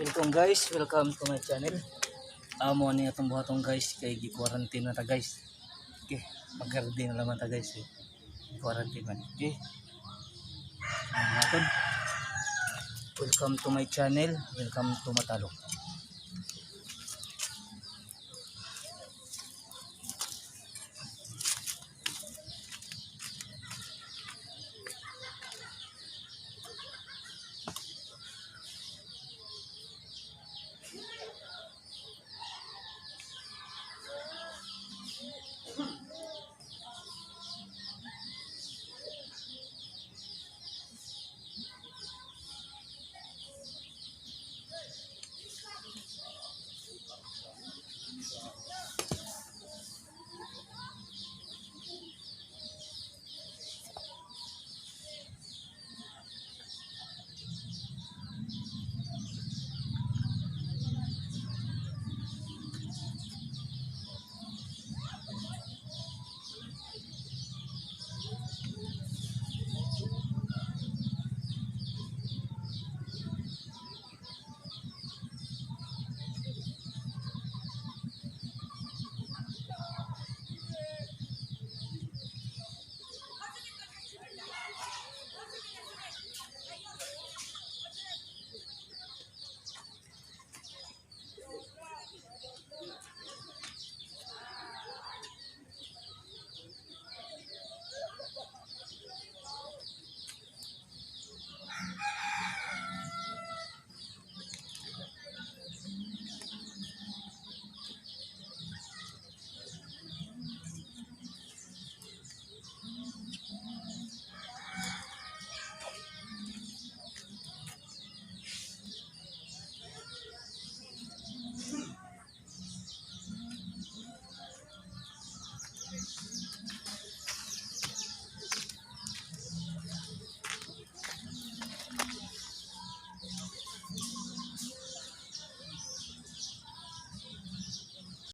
Welcome guys, welcome to my channel. Amo ni atong buhaton, guys, kay gi-quarantine na ta, guys. Okay, mag-garden na naman ta, guys eh. Quarantine man. Okay. Ang aton. Welcome to my channel. Welcome to Matalo.